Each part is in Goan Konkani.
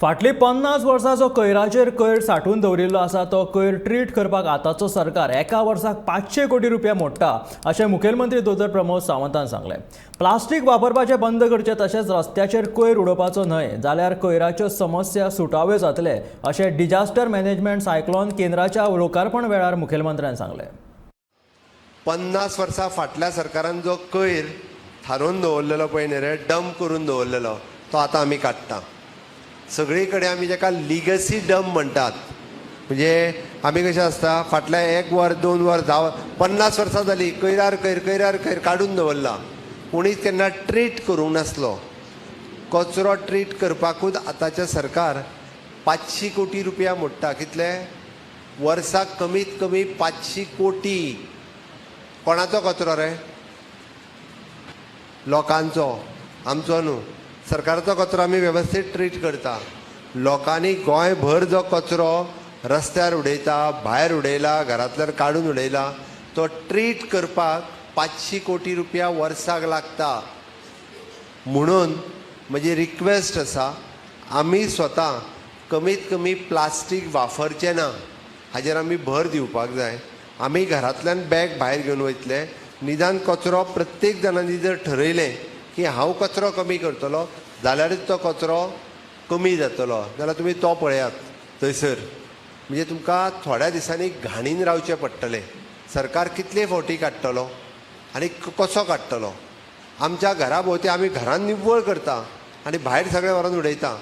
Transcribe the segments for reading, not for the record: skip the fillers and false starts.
फाटलीं 50 वर्सां जो कोयराचेर कोयर सांठून दवरिल्लो आसा तो कोयर ट्रीट करपाक आतांचो सरकार एका वर्साक 500 कोटी रुपया मोडटा अशें मुखेलमंत्री दोतोर प्रमोद सावंतान सांगलें. प्लास्टीक वापरपाचें बंद करचें तशेंच रस्त्याचेर कोयर उडोवपाचो न्हय जाल्यार कोयराच्यो समस्या सुटाव्यो जातले अशें डिजास्टर मॅनेजमेंट सायक्लॉन केंद्राच्या लोकार्पण वेळार मुखेलमंत्र्यान सांगलें. 50 वर्सां फाटल्या सरकारान जो कोयर थारोवन दवरलेलो पळय न्ही रे, डंप करून दवरलेलो, तो आतां आमी काडटा. सगळी कडेन आमी जाका लिगसी डंप म्हणटात, म्हणजे आमी कशें आसता, फाटल्या एक वर, 2 वर, 10 50 वर्सां जालीं कोयरार कोयर कोयरार कोयर काडून दवरला, कोणीच केन्ना ट्रीट करूंक नासलो. कचरो ट्रीट करपाकूच आतांचें सरकार 500 कोटी रुपया मोडटा. कितले वर्साक? कमीत कमी 500 कोटी. कोणाचो कचरो रे? लोकांचो, आमचो न्हू. सरकाराचो कचरो आमी वेवस्थीत ट्रीट करता. लोकांनी गोंयभर जो कचरो रस्त्यार उडयता, भायर उडयला, घरांतल्यान काडून उडयला, तो ट्रीट करपाक 500 कोटी रुपया वर्साक लागता. म्हणून म्हजी रिक्वेस्ट आसा, आमी स्वता कमीत कमी प्लास्टीक वापरचें ना हाजेर आमी भर दिवपाक जाय. आमी घरांतल्यान बॅग भायर घेवन वयतले, निदान कचरो प्रत्येक जाणांनी जर ठरयलें की हांव कचरो कमी करतलो जाल्यारूच तो कचरो कमी जातलो. जाल्यार तुमी तो पळयात थंयसर, म्हणजे तुमकां थोड्या दिसांनी घाणीन रावचें पडटलें. सरकार कितले फावटी काडटलो आनी कसो काडटलो? आमच्या घरा भोंवती आमी घरान निव्वळ करता आनी भायर सगळें व्हरोन उडयता.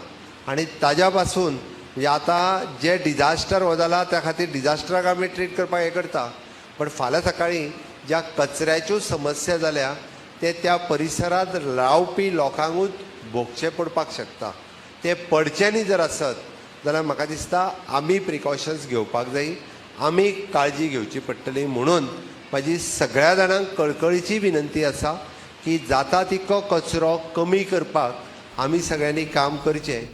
आनी ताज्या पासून म्हणजे आतां जे डिजास्टर हो जाला त्या खातीर डिजास्टराक आमी ट्रीट करपाक हें करता, पण फाल्यां सकाळीं ज्या कचऱ्याच्यो समस्या जाल्या ते त्या परिसरांत रावपी लोकांकूच भोगचें पडपाक शकता. ते पडचें न्ही जर आसत जाल्यार म्हाका दिसता आमी प्रिकॉशन्स घेवपाक जाय, आमी काळजी घेवची पडटली. म्हणून म्हाजी सगळ्या जाणांक कळकळीची विनंती आसा की जाता तितको कचरो कमी करपाक आमी सगळ्यांनी काम करचें.